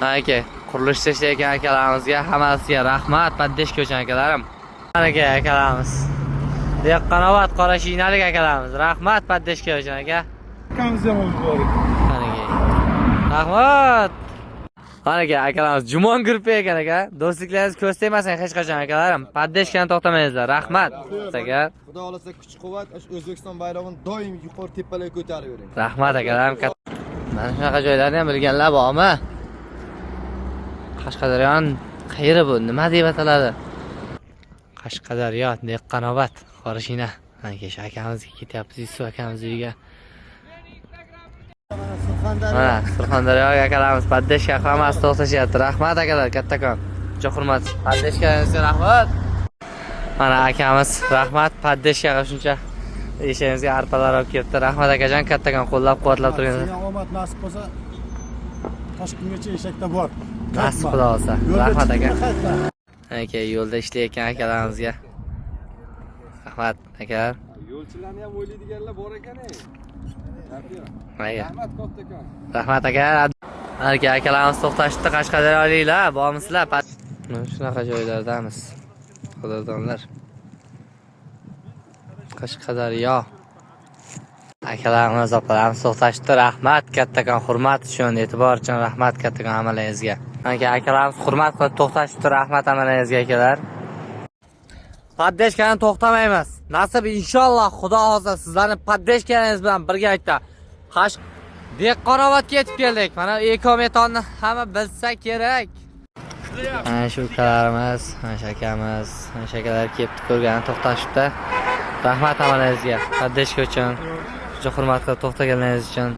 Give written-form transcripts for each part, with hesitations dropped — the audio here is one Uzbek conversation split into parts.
Aka, qurilishda ishlayotgan akalarimizga hammasiga rahmat, поддержка uchun akalarim. Aka, akalarimiz. Dehqonobod qorashiynalik akalarimiz. Rahmat поддержка uchun aka. Akamiz ham muborak. Aka. Rahmat. Aka, akalarimiz Jumon gruppa ekan aka. Do'stliklaringiz ko'z tegmasin hech qachon akalarim. Поддержка ni to'xtamaysizlar. Rahmat aka. Xudo xohlasa kuch quvvat O'zbekiston bayrog'ini doim yuqori tepalarga ko'tarib yuring. Rahmat akalarim. Mana shunaqa joylarni ham bilganlar bormi? Qashqadaryoni qayeri bu? Nima deb ataladi? Qashqadaryo, Dehqonobod, Qorashina. Mana kecha akamizga ketyapmiz, Yusuf akamiz uyiga. Mana Surxondaryo akalarimiz поддержка hammasi to'xtashyapti. Rahmat akalar, kattakon. Juda hurmat. Поддержка ngizga rahmat. Mana akamiz rahmat поддержка ga shuncha eshagimizga arpalar olib kelibdi. Rahmat akajon, kattakon qo'llab-quvvatlab turganingiz. Senga omad nasib bo'lsa, Toshkentgacha eshakda bor. Nasib xudo xohlasa. Yo'lda Rahmat aka. chiqma, qaytma. Aka, yo'lda ishlayotgan akalarimizga rahmat akalar. Yo'lchilarni ham o'ylaydiganlar bor ekan ey. Aka. Rahmat kattakon. Rahmat aka. Aka, akalarimiz to'xtashibdi, Qashqadaryoliklar, bormisizlar? Mana shunaqa joylardamiz. Qadrdonlar. Qashqadaryo. Akalarimiz, opalarimiz to'xtashibdi. Rahmat kattakon hurmat uchun, e'tibor uchun rahmat kattakon hammalaringizga. Aka, akalarimiz hurmat qilib to'xtashibdi. Rahmat hammalaringizga akalar. Поддержка ni to'xtamaymiz. Nasib inshaalloh, Xudo xohlasa sizlarni поддержка laringiz bilan birgalikda Dehqonobodga yetib keldik. Mana Ekometonni hamma bilsa kerak. Mana shu ukalarimiz, mana shu akamiz, mana shu akalar kelibdi, ko'rgani to'xtashibdi. Rahmat hammalaringizga, поддержка uchun, juda hurmat qilib to'xtaganlaringiz uchun.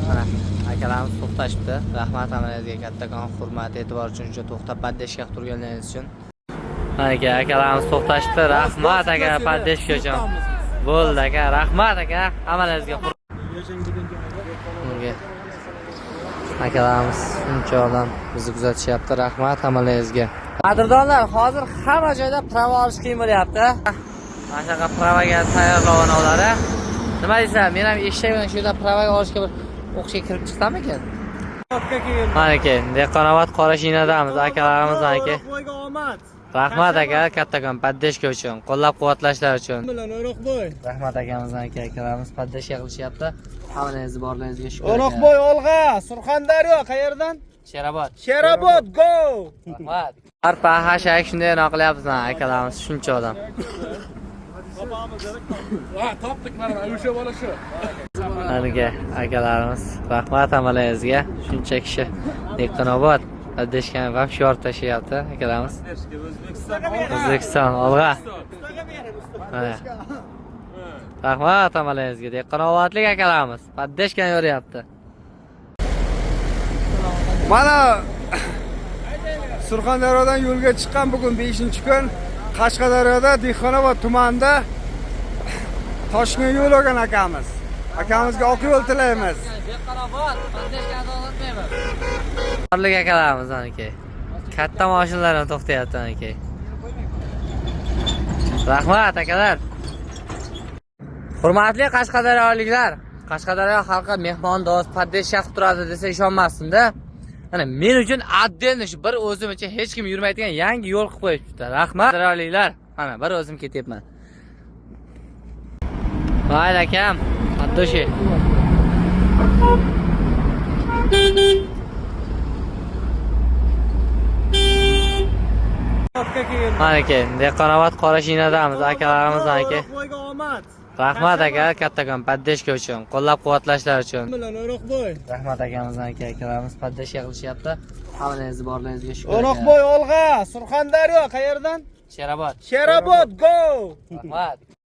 Mana akalarimiz to'xtashibdi. Rahmat hammalaringizga kattakon hurmat, e'tibor uchun, juda to'xtab поддержка qilib turganlaringiz uchun. Mana aka, akalarimiz to'xtashibdi. Rahmat aka, поддержка uchun. Bo'ldi aka, rahmat aka, hammalaringizga. Unga akalarimiz shuncha odam bizni kuzatishyapti. Rahmat hammalaringizga. Qadrdonlar, hozir hamma joyda права olish qiyin bo'lyapti. Mana shunaqa права ga tayyorlov. Nima deysan? Men ham eshak bilan shu yerdan права ga olishga bir o'qishga kirib chiqsammikan? Mana aka, Dehqonobod Qorashinadamiz, akalarimiz aka. O'roqboyga omad. Rahmat aka, kattakon поддержка uchun, qo'llab-quvvatlashlar uchun. Bilan O'roqboy. Rahmat akamiz, aka, akalarimiz поддержка qilishyapti. Hammalaringizni borlaringizga shukur. O'roqboy olg'a, Surxondaryo qayerdan? Sherobod. Sherobod go! Rahmat. Arpa hashak shunday qilyapmiz mana akalarimiz shuncha odam. Ha, topdik mana o'sha bola shu. Aniga akalarimiz rahmat hammalaringizga. Shuncha kishi Dehqonobod поддержка ni вообще yorib tashlayapti akalarimiz. O'zbekiston olg'a. Mana. Rahmat hammalaringizga. Dehqonobodlik akalarimiz поддержка ni yoryapti. Mana Surxondaryodan yo'lga chiqqan bugun 5-kun Qashqadaryoda Dehqonobod tumanida Toshkentga yo'l olgan akamiz. Akamizga oq yo'l tilaymiz. Dehqonobod поддержка ni to'xtatmaymiz. Barlik akalarimiz aniki. Katta mashinalar ham to'xtayapti aniki. Rahmat akalar. Hurmatli qashqadaryoliklar, Qashqadaryo xalqi mehmondo'st, поддержка qilib turadi desa ishonmasdim-da. Mana men uchun отдельно shu bir o'zim uchun hech kim yurmaydigan yangi yo'l qilib qo'yishibdi. Rahmat qashqadaryoliklar. Mana bir o'zim ketyapman. Mayli akam, от души. Mana aka, Dehqonobod Qorashinadamiz, akalarimiz aka. O'roqboyga omad. Rahmat aka, kattakon поддержка uchun, qo'llab-quvvatlashlar uchun. Bilan O'roqboy. Rahmat akamiz aka, akalarimiz поддержка qilishyapti. Hammalaringizni borlaringizga shukur. aka. O'roqboy olg'a, Surxondaryo qayerdan? Sherobod. Sherobod go! Rahmat.